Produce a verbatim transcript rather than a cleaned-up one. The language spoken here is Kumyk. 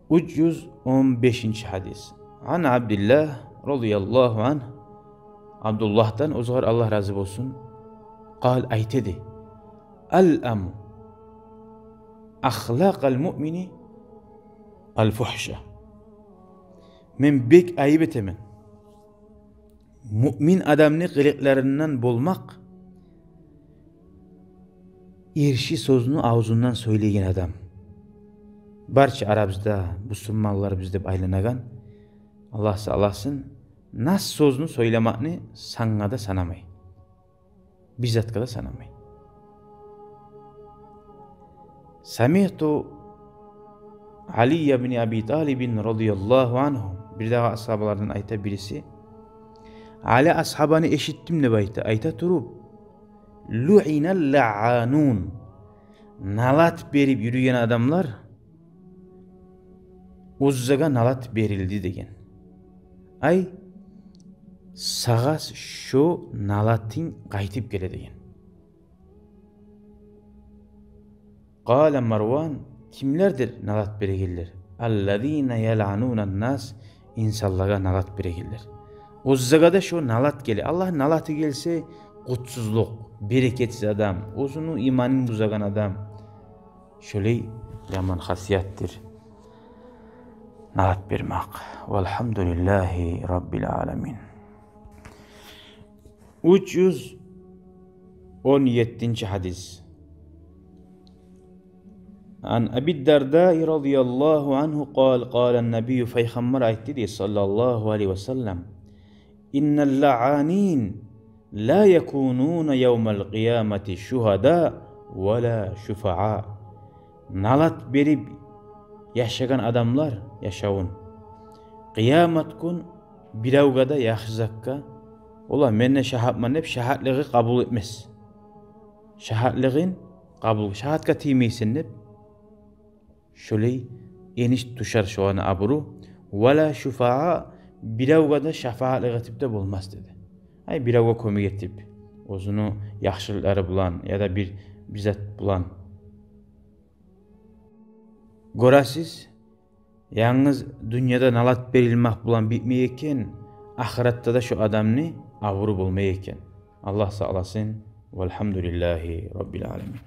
Уьч юз он бешинчи гьадис. Ан Абдиллагь радияллагьу ангь, Абдуллагьдан, оьзюне Аллагь рази болсун, къал, айта эди: «Алъаму ахлакъал муъмини ал-фухша». Мен бек айып этемен муъмин адамны къылыкъларындан болмакъ эрши сёзню авзундан сёйлейген адам. Барча арабызда бусурманлар биз деп айланагъан, Аллагь сакъласын, нас сёзню сёйлемекни санга да санамай, бир затгъа да санамай. Самиъту Алий ибн Аби Талибин радияллагьу ангьу, бирдагъы асгьабалардан айта бириси, Али асгьабаны эшитдим деп айта, айта туруп: «Луъинал лаъанун». Налат берип юрюген адамлар, оьзлеге налат берилди деген. Ай, сагъа шо налатынг къайтып геле деген. Къала Марван: «Кимлердир налат берегенлер?» «Аллазина ялъанунан нас», инсанлагъа налат берегенлер. Оьзлеге де шо налат геле. Аллагьны налаты гелсе, къутсузлукъ, берекетсиз адам, оьзюню иманын бузагъан адам. Шолай яман хасиятдыр налат бермек. Валгьамдулиллагьи раббил аламин. Уьч юз он еттинчи гьадис. Ан Аби Дардаи радияллагьу ангьу къал, къала ннабийю, пайхаммар айтды дей, саллаллагьу алайгьи ва саллам: «Иннал лаъанин ла якунуна явмал къиямати шугьада ва ла шуфаъа». Налат берип яшагъан адамлар яшавун, къыямат гюн биревге де яхшы затгъа, ола, мен де шагьатман деп, шагьатлыгъы къабул этмес. Шагьатлыгъын къабул, шагьатгъа тиймейсен деп, шолай эниш тюшер шоланы абуру. «Ва ла шуфаъа», биревге де шафагьатлыкъ этип де болмас деди. Ай, биревге кёмек этип, оьзюню яхшылыкълары булан яда бир, бир зат булан. Гёресиз, янгыз дюньяда налат берилмек булан битмей экен, ахыратда да шо адамны абуру болмай экен. Аллагь сакъласын. Валгьамдулиллагьи раббил аламин.